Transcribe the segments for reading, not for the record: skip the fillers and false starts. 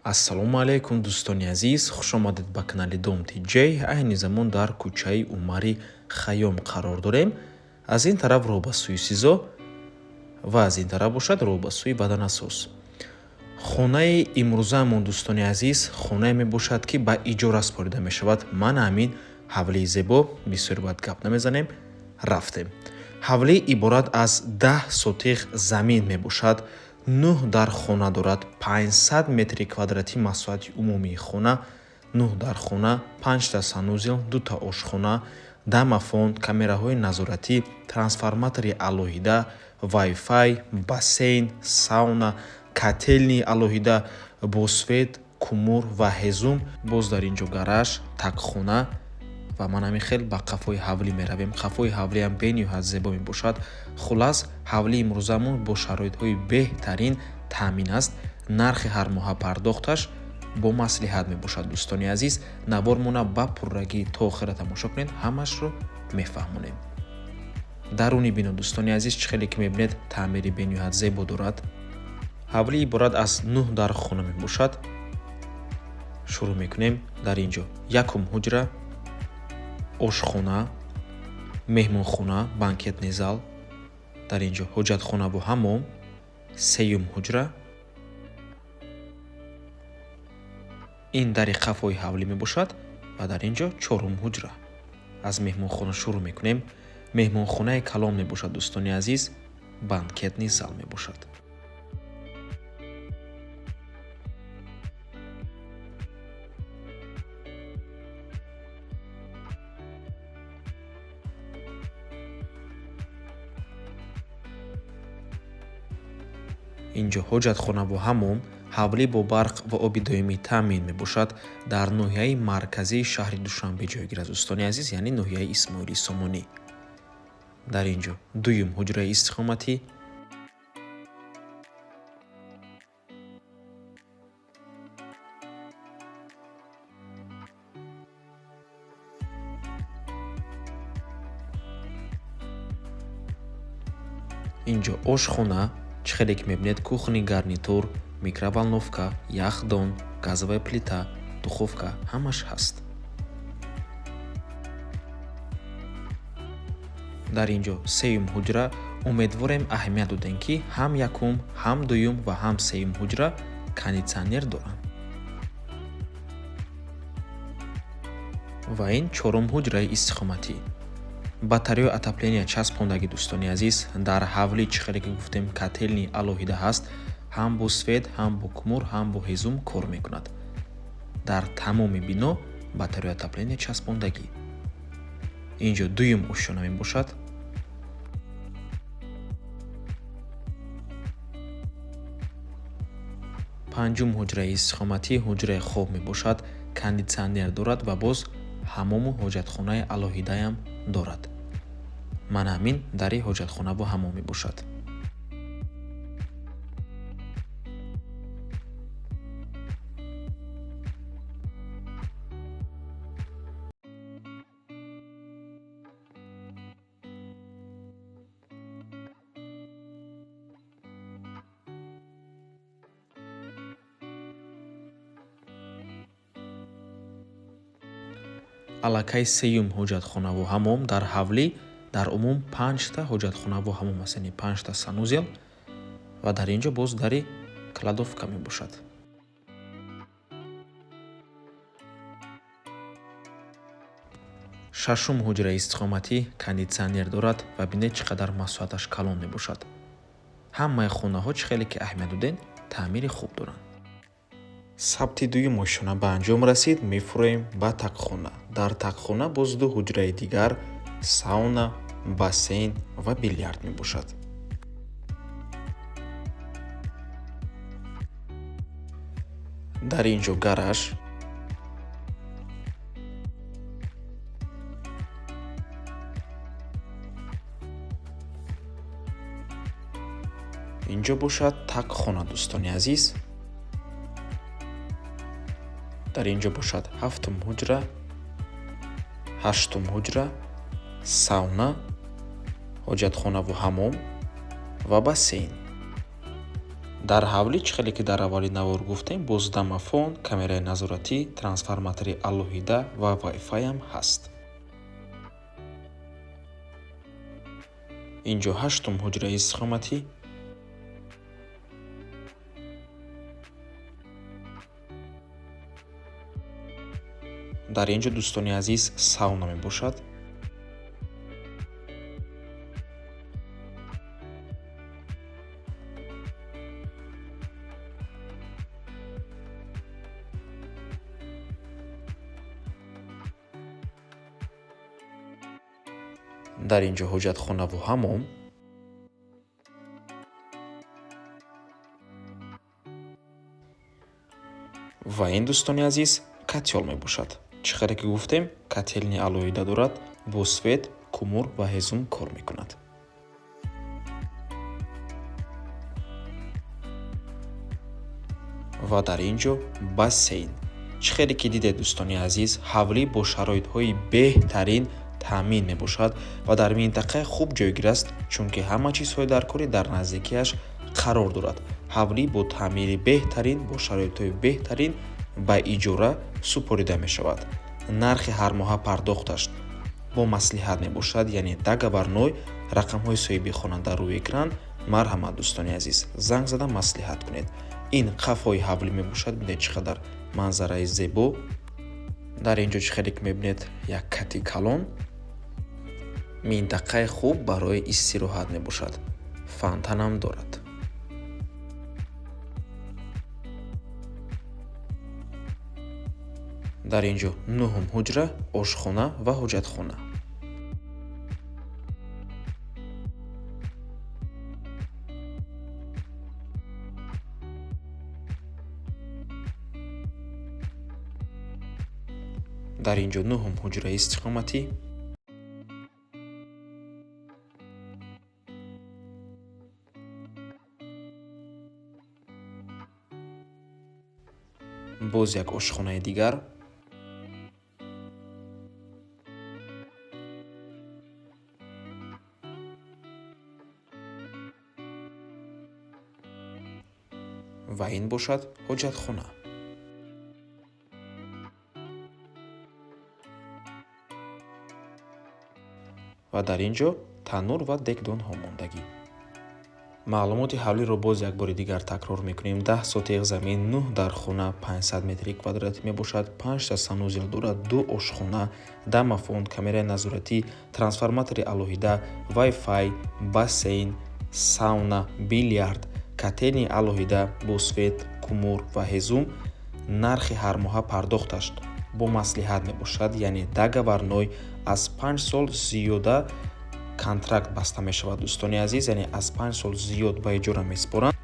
Ассалому алайкум, дӯстони азиз, хушомадед ба канали Дом Тиҷей. Айни замон дар кӯчаи Умари Хайём қарор дорем. Аз ин тараф роҳ ба сӯи СИЗО ва аз ин тараф бошад роҳ ба сӯи Ваданасоз. Хонаи имрӯзаамон, дӯстони азиз, хонае мебошад, ки ба иҷора супорида мешавад. Ман ҳамин ҳавлии зебо, бисёр бояд гап намезанем, рафтем. Ҳавлӣ иборат аз 10 сотиғ замин мебошад, 9 дар хона дорад, 500 метри квадратӣ масоҳати умумии хона, 9 дар хона, 5та санузел, 2та ошхона, домофон, камераҳои назоратӣ, трансформатори алоҳида, вай-фай, бассейн, сауна, котелни алоҳида бо свет, кумур ва ҳезум. Боз дар ин ҷо гараж, такхона ва ман ҳамин хел ба қафои ҳавлӣ меравем. Қафои ҳавлиам бениҳоят зебо мебошад. Хуллас, ҳавлии имрӯзамон бо шароитҳои беҳтарин таъмин аст. Нархи ҳармоҳа пардохташ бо маслиҳат мебошад. Дӯстони азиз, навормона ба пуррагӣ то охира тамошо кунед, ҳамашро мефаҳмонем. Даруни бино, дӯстони азиз, чӣ хеле ки мебинед, таъмири бениҳоят зебо дорад. Ҳавлӣ иборат аз 9 дар хона мебошад. Шурӯъ мекунем. Дар ин ҷо якум ҳуҷра, ошхона, меҳмонхона, банкетный зал, дар ин ҷо ҳоҷатхонаву ҳаммом, сеюм ҳуҷра. Ин дари қафои ҳавлӣ мебошад ва дар ин ҷо чорум ҳуҷра. Аз меҳмонхона шурӯъ мекунем. Меҳмонхонаи калон мебошад, дӯстони азиз, банкетный зал мебошад. Инҷо ҳоҷатхонаву ҳаммом. Ҳавлӣ бо барқ ва оби доимӣ таъмин мебошад. Дар ноҳияи марказии шаҳри Душанбе ҷойгир аст, дӯстони азиз, яъне ноҳияи Исмоили Сомонӣ. Дар ин ҷо дуюм ҳуҷраи истиқоматӣ. Инҷо ошхона, чӣ хеле ки мебинед, кухонный гарнитур, микроволновка, яхдон, газовая плита, духовка ҳамаш ҳаст. Дар ин ҷо сеюм ҳуҷра. Умедворем, аҳамият додем, ки ҳам якум, ҳам дуюм ва ҳам сеюм ҳуҷра кондитсионер доранд. Ва ин чорум ҳуҷраи истиқоматӣ. Батареяи отопления часпондагӣ, дӯстони азиз. Дар ҳавлӣ, чӣ хеле ки гуфтем, котелни алоҳида ҳаст, ҳам бо свет, ҳам бо кумур, ҳам бо ҳезум кор мекунад. Дар тамоми бино батареяи отопления часпондагӣ. Инҷо дуюм ошёна мебошад. Панҷум ҳуҷраи истиқоматӣ ҳуҷраи хоб мебошад, кондитсионер дорад ва боз ҳаммому ҳоҷатхонаи алоҳидаям дорад. Ман ҳамин дари ҳоҷатхонаву ҳаммом мебошад. Аллакай сеюм ҳоҷатхонаву ҳаммом. Дар ҳавлӣ дар умум 5та ҳоҷатхонаву ҳаммом аст, яъне 5та санузел ва дар ин ҷо боз дари кладовка мебошад. Шашум ҳуҷраи истиқоматӣ кондитсионер дорад ва бинед, чӣ қадар масоҳаташ калон мебошад. Ҳамаи хонаҳо, чӣ хеле ки аҳамият додем, таъмири хуб доранд. Сабти дуюм ошёна ба анҷом расид, мефуроем ба тақхона. Дар тақхона боз ду ҳуҷраи дигар, сауна, бассейн ва билярд мебошад. Дар ин ҷо гараж, инҷо бошад тақхона, дӯстони азиз. Дар ин ҷо бошад ҳафтум ҳуҷра, ҳаштум ҳуҷра, сауна, ҳоҷатхонаву ҳаммом ва бассейн. Дар ҳавлӣ, чӣ хеле ки дар аввали навор гуфтем, боз домофон, камераи назоратӣ, трансформатори алоҳида ва вай-файам ҳаст. Инҷо ҳаштум ҳуҷраи истиқоматӣ. Дар инҷо, дӯстони азиз, сауна мебошад. Дар инҷо ҳоҷатхонаву ҳамом. Ва ин, дӯстони азиз, котёл мебошад. Чӣ хеле ки гуфтем, котелни алоҳида дорад, бо свет, кумур ва ҳезум кор мекунад. Ва дар ин ҷо бассейн. Чӣ хеле ки дидед, дӯстони азиз, ҳавлӣ бо шароитҳои беҳтарин таъмин мебошад ва дар минтақаи хуб ҷойгир аст, чунки ҳама чизҳои даркорӣ дар наздикиаш қарор дорад. Ҳавлӣ бо таъмири беҳтарин, бо шароитҳои беҳтарин ба иҷора супорида мешавад. Нархи ҳармоҳа пардохташ бо маслиҳат мебошад, яъне договорной. Рақамҳои соҳиби хона дар рӯи экран. Марҳамат, дӯстони азиз, занг зада маслиҳат кунед. Ин қафои ҳавлӣ мебошад. Бинед, чӣ қадар манзараи зебо. Дар ин ҷо, чӣ хеле ки мебинед, як кати калон. Минтақаи хуб барои истироҳат мебошад. Фонтанам дорад. Дар ин ҷо нуҳум ҳуҷра, ошхона ва ҳоҷатхона. Дар ин ҷо нуҳум ҳуҷраи истиқоматӣ. Боз як ошхонаи дигар. Ва ин бошад ҳоҷатхона. Ва дар ин ҷо таннур ва дегдонҳо мондагӣ. Маълумоти ҳавлиро боз як бори дигар такрор мекунем. 10 сотиқ замин, 9 дар хона, 500 метри квадратӣ мебошад, 5та санузел дорад, 2 ошхона, домофон, камераи назоратӣ, трансформатори алоҳида, вай-фай, бассейн, сауна, билярд, котелни алоҳида бо свет, кумур ва ҳезум. Нархи ҳармоҳа пардохташ бо маслиҳат мебошад, яъне договорной. Аз 5 сол зиёда контракт баста мешавад, дӯстони азиз, яъне аз 5 сол зиёд ба иҷора месупоранд.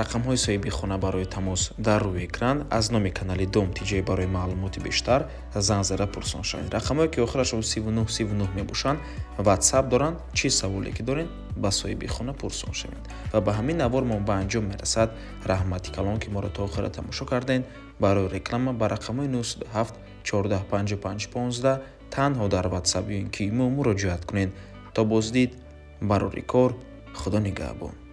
Рақамҳои соҳиби хона барои тамос дар рӯи экран. Аз номи канали Дом Тиҷей барои маълумоти бештар занг зада пурсон шавед. Рақамҳое ки охирашон 39 39 мебошанд, ватсап доранд. Чӣ саволе ки доред, ба соҳиби хона пурсон шавед. Ва ба ҳамин навор мо ба анҷом мерасад. Раҳмати калон, ки моро то охира тамошо кардед. Барои реклама ба рақамҳои 907 14 55 15 танҳо дар ватсап ё ин ки имо муроҷиат кунед. То боздид, барори кор, Худо нигаҳбон.